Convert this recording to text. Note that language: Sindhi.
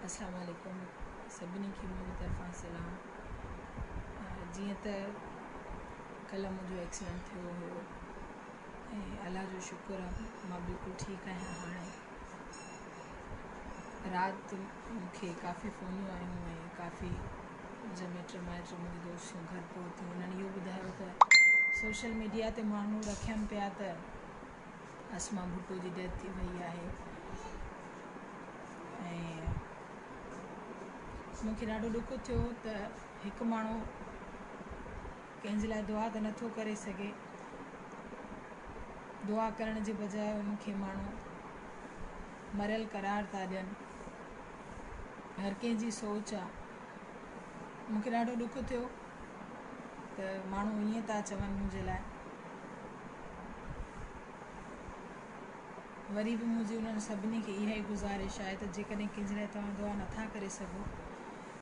اسلام عليڪم سڀني کي منهنجي طرفان سلام. جيئن ته ڪلهه منهنجو ايڪسيڊنٽ ٿيو هيو ۽ الله جو شڪر آ مان بلڪل ٺيڪ آهيان. هاڻي رات مون کي ڪافي فونيون آيون ۽ ڪافي منهنجا مٽ مائٽ منهنجي دوستيون گهر پهتيون. انهن اهو ٻڌايو ته سوشل ميڊيا تي ماڻهو رکين پيا ته اسما ڀٽو جي ڊيٿ ٿي وئي آهي ۽ مون کي ڏاڍو ڏک ٿيو ته هڪ ماڻهو ڪنهن جي لاء دعا ته نٿو ڪري سگهي، دعا ڪرڻ جي بجاء ان کي ماڻهو مريل قرار ٿا ڏين. هر ڪنهن جي سوچ آ. مون کي ڏاڍو ڏک ٿيو ته ماڻهو ائين ٿا چون منهنجي لاء. وري به منهنجي انهن سڀني کي اها ئي گذارش آهي ته جيڪڏهن ڪنهن جي لاء توهان دعا نٿا ڪري سگهو